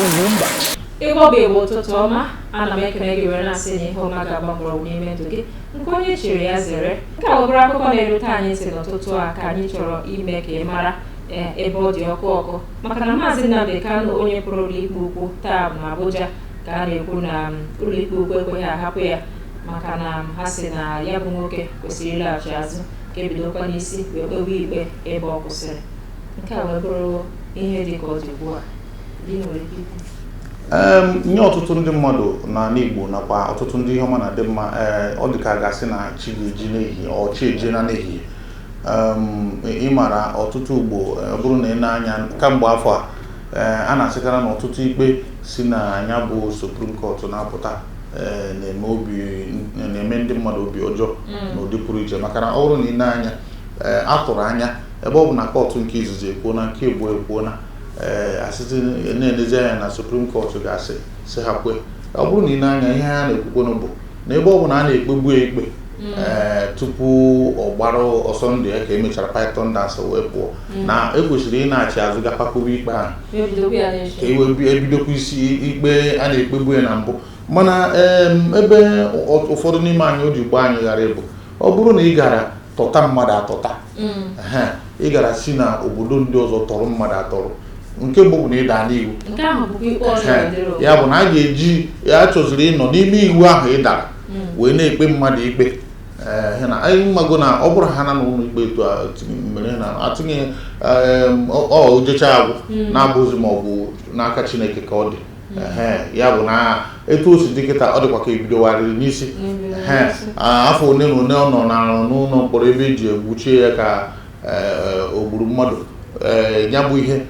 Ugwumba. Igbo bụ Igbo, ụtụtụ ọma. Ana m ekele gị were na-asị na ihe ọma ga-agba mgbọrọgwụ n'ime ndụ gị, nke onye chiri ya zere. Nke a webụrụ akụkọ na-erute anyị ntị n'ụtụtụ a ka anyị chọrọ ime ka ị mara ebe ọ dị ọkụ ọkụ, maka na Maazị Nnamdi Kanu, onye pụrụ ụlọikpe ukwu taa na Abuja, ka a na-ekwu na ụlọikpe ukwu ekweghị ahapụ ya, maka na ha sị na ya bụ nwoke kwesịrị ịlaghachi azụ ka ebidokwa n'isi wee kpewe ikpe ebe ọ kwụsịrị. Nke a wee bụrụ ihe dị ka ọ dị ugbu a. Gịnị nwere ike ikwu? Nye ọtụtụ ndị mmadụ n'ala Igbo nakwa ọtụtụ ndị ihe ọma na-adị mma, ee, ọ dị ka a ga-asị na chi ga-eji n'ehihie, ọ chi ejiena n'ehihie. Ị mara ọtụtụ ugbo, ọ bụrụ na ị na-anya kamgbe afọ a, ee, a na-asịkara na ọtụtụ ikpe si na ya bụ Supreme Court na-apụta, ee, na-eme obi na-eme ndị mmadụ obi ọjọọ n'ụdị pụrụ iche, maka na ọ bụrụ na ị na-anya, ee, a tụrụ anya ebe ọ bụ na kọtụ nke izizi ekwuona, nke abụọ ekwuona, ee, asịzi na-elezi anya na Supreme Court ga-asị sị ha kwe. Ọ bụrụ na ị na-anya, ihe ha na-ekwukwanụ bụ na ebe ọ bụ na a na-ekpegbu ya ikpe, ee, tupu ọ gbara ọsọ ndụ ya ka emechara python dance wee pụọ, na ekwesịrị ị na-achị azụ gapakọba ikpe ahụ ebidokwa ya n'echi, ka e ebidokwa isi ikpe a na-ekpegbu ya na mbụ. Mana ebe ụfọdụ n'ime anyị o ji gbaa anyị ghara ịbụ, ọ bụrụ na ị gara tọta mmadụ atọta, ehe, ị gara si na obodo ndị ọzọ tọrọ mmadụ atọrọ, nke mbụ bụ na ị daa n'iwu. Nke ahụ bụkwa ikpe ọzọ. Ehe, dịrị onwe. Ya bụ na a ga-eji ya chọziri ịnọ n'ime iwu ahụ ị dara wee na-ekpe mmadụ ikpe. Ee, na anyị mago na ọ bụrụ ha na n'ụlọ ikpe etu a mere na atinye ọ jecha agwụ na-abụzi ma ọ bụ n'aka Chineke ka ọ dị. Ehe, ya bụ na etu o si dị kịta, ọ dịkwa ka ebidogharịrị n'isi. Ehe, afọ one na one ọ nọ na n'ụlọ mkpọrọ ebe eji egbuchie ya ka o gburu mmadụ, ee, ya bụ ihe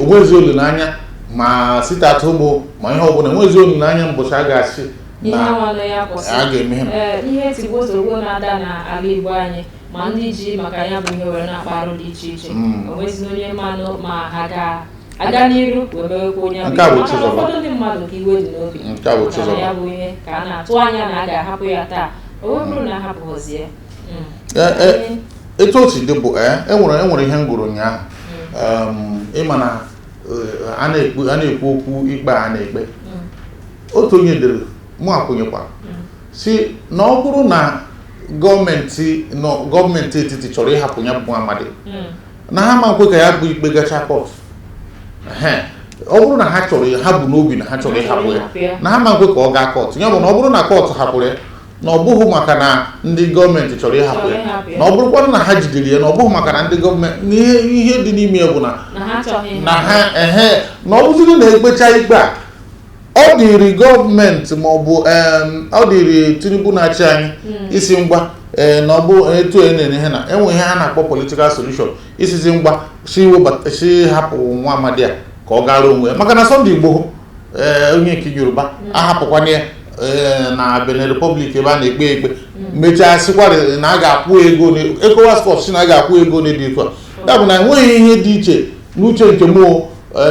onwezi olileanya ma site at home ma ihe ọbụla, enwezi olileanya mbọchị a ga-asị ihe na anwanụ ya kwụsị a ga-eme ha. Ee, ihe tigbuo zọgbuo na-ada n'ala Igbo anyị, ma ndị ji maka ya bụ ihe were na-akpa arụ dị iche iche, o nwezi onye mmanụ ma ha ga-aga n'iru wee mewekwa onye Nke a bụ maka na Chizọba. ụfọdụ ndị mmadụ ka iwe dị n'obi Nke a bụ maka na Chizọba. ya bụ ihe ka a na-atụ anya na a ga-ahapụ ya taa, o wee bụrụ na ahapụghịzi ya. Ee, ee, etu o si dị bụ, ee, enwere ihe m gụrụ ụnyaahụ. Ịma na a na-ekwu okwu ikpe a na-ekpe, otu onye dere mụ akwụnyekwa si na ọ bụrụ na gọọmenti etiti chọrọ ịhapụ ya bụ amadi, na ha ma nkwe ka ya bụ ikpe gacha court. Ehe, ọ bụrụ na ha chọrọ, ha bụ n'obi na ha chọrọ ịhapụ ya, na ha ma nkwe ka ọ gaa court. Ya bụ na ọ bụrụ na court hapụrụ ya, na ọ bụghị maka na ndị gọọmenti chọrọ ịhapụ ya, na ọ bụrụkwanụ na ha jidere ya, na ọ bụghị maka na ndị gọọmenti, na ihe dị n'ime ya bụ na na ha achọghị na ha, ehe, na ọ bụziri na ekpecha ikpe a, ọ dịrị gọọmenti maọbụ ọ dịrị Tinubu na-achị anyị isi ngwa, ee, na ọ bụ etu e na-ene ihe na enwe ihe ha na-akpọ political solution, isizi ngwa si webata, si hapụ nwa amadi a ka ọ gara onwe ya, maka na Sunday Igboho, ee, onye nke Yoruba, ahapụkwana ya, ee, na Benin Republic ebe a na-ekpe ekpe, mechaa sịkwara na a ga-akwụ ego ECOWAS court si na a ga-akwụ ego dị etu a. Ya bụ na enweghị ihe dị iche n'uche nke mụ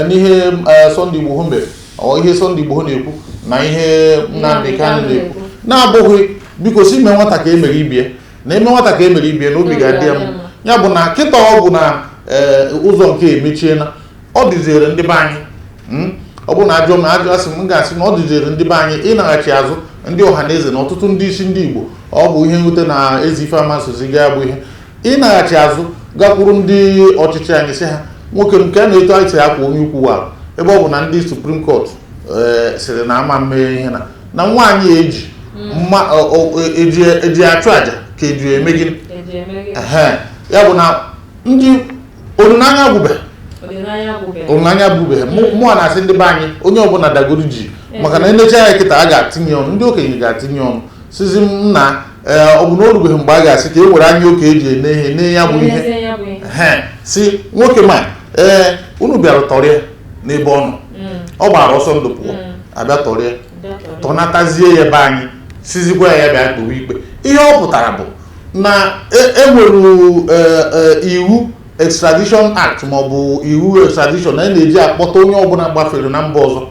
n'ihe Sunday Igboho mere, ọ ihe Sunday Igboho na-ekwu na ihe Nnamdi Kanu na-ekwu, na-abụghị biko si mee nwata ka e mere ibie, na eme nwata ka e mere ibie na obi ga-adị ya mma. Ya bụ na kịta ọ bụ na ụzọ nke emechiena, ọ dịziere ndị be anyị, ọ bụrụ na ajụọ m ajụ, asị m ga-asị na ọ dịziere ndị be anyị ịnaghachi azụ, ndị ọha na eze na ọtụtụ ndị isi ndị Igbo. Ọ bụ ihe mwute na eze ife amasụzi ga bụ ihe ịnaghachi azụ gakwuru ndị ọchịchị anyị, sị ha nwoke m nke a na-eto anyị si akwa onye ukwu wa, ebe ọ bụ na ndị Supreme Court ee sịrị na ama mmeghe ihe na nwaanyị eji mma eji achụ àjà ka eji eme gịnị? Eji eme gịnị? Ehe, ya bụ na ndị olileanya gwụbe. Olileanya gwụbe. Olileanya gwụbe. Mụ a na-asị ndị be anyị, onye ọbụla dagoro ji, maka na enecha ya kịta, a ga-atinye ọnụ, ndị okenye ga-atinye ọnụ, sizi m na ee, ọ bụ na o rubeghị mgbe a ga-asị ka e were anya oke eji ene ihe ne ya bụ ihe. Elezie ya bụ ihe. Ehe, si nwoke ma ee, unu bịara tọrịa n'ebe ọ nọ, ọ gbara ọsọ ndụ pụọ, abịa tọrịa, Bịa tọrịa. Tọnatazie ya ebe anyị, sizikwa ya bịa kpewe ikpe. Ihe ọ pụtara bụ na enwere iwu Extradition Act maọbụ iwu extradition na a na-eji akpọta onye ọbụla gbafere na mba ọzọ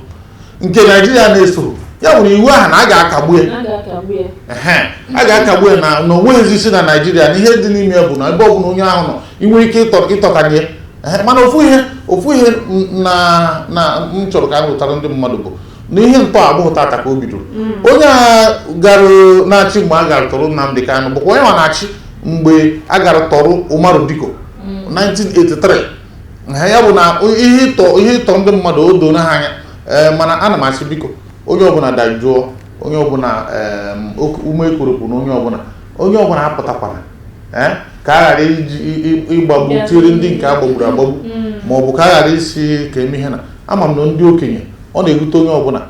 nke Naijiria na-eso. Ya nwere iwu ahụ na a ga-akagbu ya. A ga-akagbu ya. Ehe, a ga-akagbu ya na onweghịzi isi na Naijiria, na ihe dị n'ime ya bụ na ebe ọbụla onye ahụ nọ, ị nwere ike ịtọtanye. Ehe, mana ofu ihe na m chọrọ ka m rụtara ndị mmadụ bụ na ihe ntọ abụghị tata ka o bidoro. Onye a gara na-achị mgbe a gara tọrọ Nnamdi Kanu bụkwa onye nwa na-achị mgbe a gara tọrọ Umaru Dikko 1983. Ehe, ya bụ na ihe ịtọ ndị mmadụ o doo ha anya. Ee, mana ana m asị, biko, onye ọbụla dajụọ, onye ọbụla ume ekoropụ na onye ọbụla apụtakwara, ee, ka a ghara iji ịgbagbu tiere ndị nke a gbagburu agbagbu, ma ọ bụ ka a ghara isi ka eme ihe na ama m na ndị okenye ọ na-erute onye ọbụla.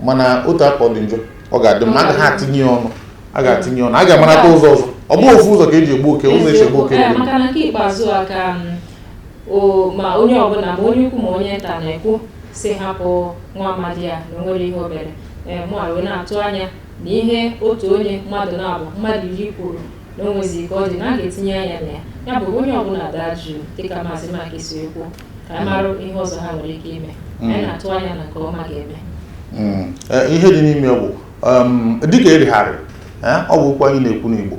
Mana otu aka ọ dị njọ, ọ ga-adị mma agaghị atinye ya ọnụ, a ga-atinye ọnụ, a ga-amarata ụzọ ọzọ. Ọ bụghị ofu ụzọ ka eji egbu oke, ụzọ esi egbu oke. Ee, dị. Maka na nke ikpeazụ a ka o ma onye ọbụla, ma onye ukwu ma onye nta, na-ekwu si hapụ nwa amadi a na o nwere ihe o mere. Ee, mụ a wee na-atụ anya na ihe otu onye, mmadụ na-abụ, mmadụ 10 kwuru na o nwezi ka ọ dị na a ga-etinye anya na ya. Ya bụ, onye ọbụla daa jụụ, dịka Maazị Mike si ekwu, ka a marụ ihe ọzọ ha nwere ike ime. Anyị na-atụ anya na nke ọma ga-eme. Ihe dị n'ime bụ dịka erigharịrị, ọ bụ okwu anyị na-ekwu n'Igbo.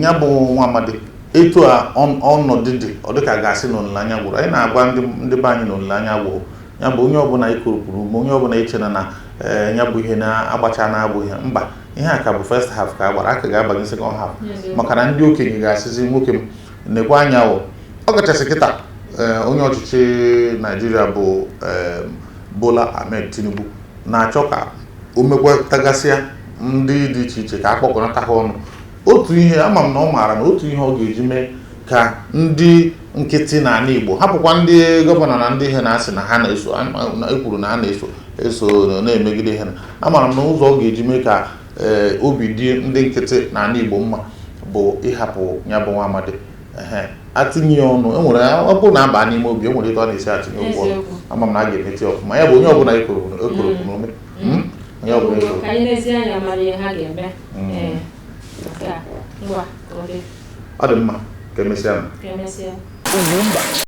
Ya bụ nwa amadi, etu a ọnọdụ dị, ọ dịka ga-asị na olileanya gwụrụ. Anyị na-agwa ndị be anyị na olileanya gwụrụ. Ya bụ, onye ọbụla ikoropụrụ ume, onye ọbụla echena na ya bụ ihe na-agbacha na-abụ ihe mba, ihe a ka bụ first half ka a gbara, aka ga-abanye second half. Maka na ndị okenye ga-asịzi nwoke m nekwa anya o, ọ kachasị kịta, onye ọchịchị Naijiria bụ Bola Ahmed Tinubu na-achọ ka o mekwatagasịa ndị dị iche iche ka a kpọkọnata ha ọnụ otu ihe. Ama m na ọ maara na otu ihe ọ ga-eji mee ka ndị nkịtị n'ala Igbo hapụkwa ndị gọvanọ na ndị ihe na-asị na ha na-eso na ekwuru na ha na-eso eso na-emegide ihe na amara m na ụzọ ọ ga-eji mee ka obi dị ndị nkịtị n'ala Igbo mma bụ ịhapụ ya bụ nwa amadi. Ehe, atinye ya ọnụ, enwere ọ bụrụ na aba n'ime obi, enwere etu a na-esi atinye okwu ọnụ. Ama m na a ga-emeti ya ọfụma. Ya bụ, onye ọbụla ekorokwu n'ume. Onye ọbụla ekoro. Ka anyị lezie anya mara ihe ha ga-eme. Ee, nke a ngwa ka ọ dị. Ọ dị mma, ka emesịa. Ka emesịa. Ugwumba.